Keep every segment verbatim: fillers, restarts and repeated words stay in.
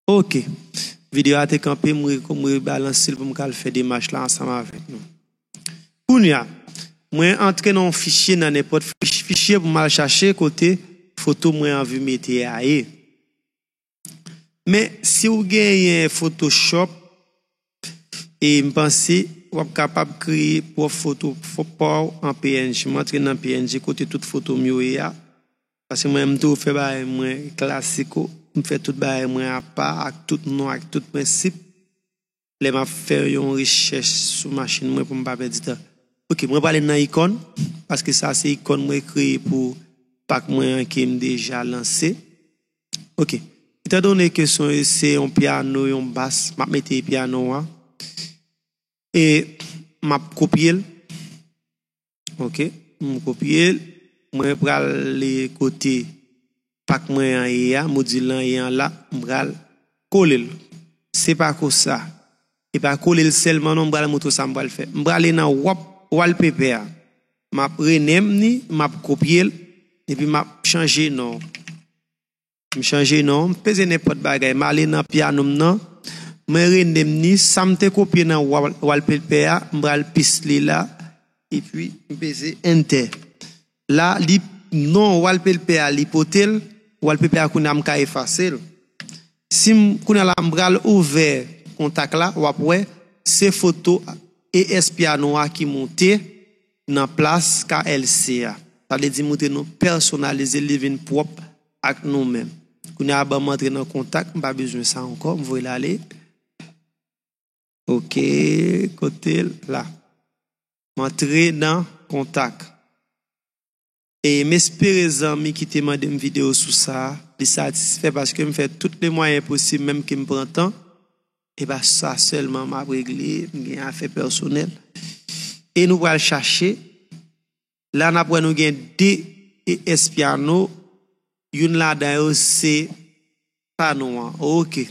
Ok. Videyo a te kanpe, m re- m rebalanse l pou m ka al fè demach la ansanm avèk nou. Kounye a, mwen antre nan yon fichye, nan nenpòt fich- fichye pou m al chache kote foto mwen anvi mete a ye. Men, si w genyen Photoshop, e m panse w ap kapab kreye pwòp foto fo- pa w an P N G. Mwen antre nan P N G kote tout foto m yo ye a. Paske mwen, m toujou fè bagay mwen klasiko. M fè tout bagay mwen apa, ak tout non, ak tout prensip. Lè m ap fè yon rechèch sou machin mwen pou m pa pèdi tan. Ok, mwen prale nan ikòn, paske sa se ikòn mwen kreye pou pak mwen an ke m deja lanse. Ok. Etandone ke se se yon pyano, yon bas, m ap mete pyano a. E m ap kopye l. Ok. M kopye l. Mwen prale kote pak mwen an ye a, modil lan ye an la, m pral kole l. Se pa konsa. E pa kole l sèlman non, m pral montre w sa m pral fè. M prale nan wap- wallpaper a. M ap rename ni, m ap kopye l, epi m ap chanje non. M chanje non, m peze nenpòt bagay. M ale nan pyano m nan, mwen rename ni, sa m te kopye nan wall- wallpaper a, m pral pis li la, epi m peze enter. La, li non wallpaper a, li pote l, wallpaper a kounye a m ka efase l. Si m, kounye a la, m pral ouvè kontak la, w ap wè, se foto E S Piano a ki moute nan plas K L C a. Sa vle di moute nou pèsonalize, li vin pwòp ak nou menm. Kounye a, ban m antre nan kontak, m pa bezwen sa ankò, m voye l ale. Ok, kote l la. M antre nan kontak. E m espere zanmi ki te mande m videyo sou sa, li satisfè paske m fè tout le mwayen posib, menm ke m pran tan. E pa sa sèlman m ap regle, m gen afè pèsonèl. E nou pral chache. La, n ap wè nou gen de E S Piano. Youn ladan yo se pa nou an. Ok.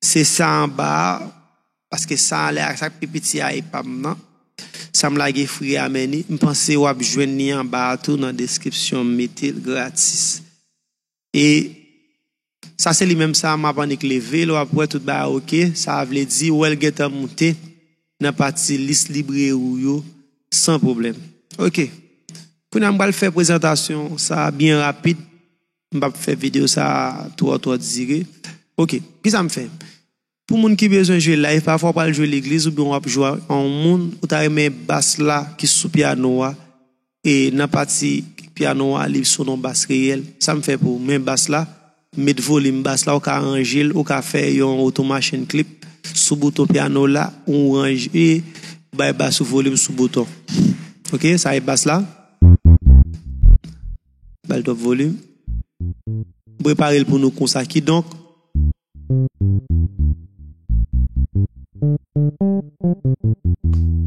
Se sa anba a, paske sa anlè a, sa k pi piti a, e pa m nan. Sa m lage free a, men ni, m panse w ap jwenn li anba a tou nan deskripsyon, m mete l gratis. E sa se li menm sa, m ap annik leve l, w ap wè tout bagay ok. Sa vle di, w wè l gentan moute nan pati lis libreri w yo san pwoblèm. Ok. Kounye a, m pral fè prezantasyon sa a byen rapid. M p ap fè videyo sa a twò, twò dire. Ok, kisa m fè? Pou moun ki bezwen jwe live, pafwa w pral jwe legliz oubyen w ap jwe a yon moun, ou ta renmen bas la ki sou pyano a, e nan pati pyano a, li sou non bas reyèl. Sa m fè pou men bas la, m met volim bas la, ou ka ranje l, ou ka fè yon auto machine clip sou bouton pyano la, ou ranje, bay bas ou volim sou bouton. Ok, sa e bas la. Ba l twòp volim. M prepare l pou nou konsa. Kidonk,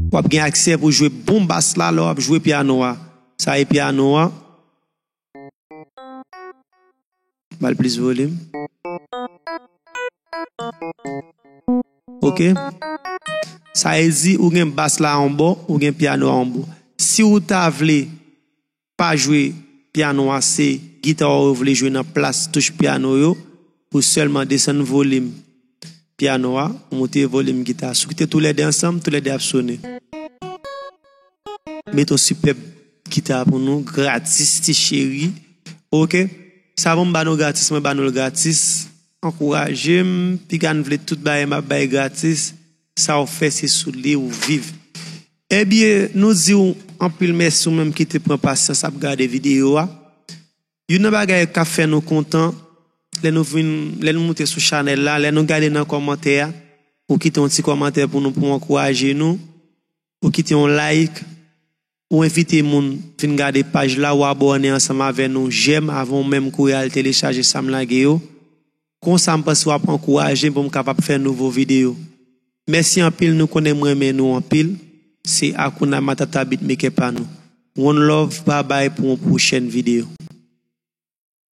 w ap gen aksè pou jwe bon bas la lè w ap jwe pyano a. Sa e pyano a. Ba l plis volim. Ok. Sa e di ou gen bas la yon bò, ou gen pyano a yon bò. Si ou ta vle pa jwe pyano a, se gita w ou vle jwe nan plas touch pyano yo, pou sèlman desann volim pyano a, ou moute volim gita. Si w kite toulède ansanm, toulède ap sone. Met yon sipèb gita pou nou, gratis, ti cheri. Ok? Sa pou m ba nou gratis, mwen ba nou l gratis. Ankouraje m, piga n vle tout bagay m ap bay gratis. Sa w fè, se sou li w viv. Ebyen, nou di w anpil mèsi, ou menm ki te pran pasyans ap gade videyo a. Youn nan bagay k ap fè nou kontan, lè nou vin, lè nou moute sou chanèl la, lè nou gade nan kòmantè a, ou kite yon ti kòmantè pou nou, pou ankouraje nou, ou kite yon like, ou envite moun vin gade paj la, ou abòne ansanm avè nou, jèm, avan w menm kouri al telechaje sa m lage yo. Konsa, m panse w ap ankouraje m pou m kapab fè nouvo videyo. Mèsi anpil, nou konnen m renmen nou anpil. Se Akuna Matata Beatmaker pa nou. One love, babay pou yon pwochèn videyo.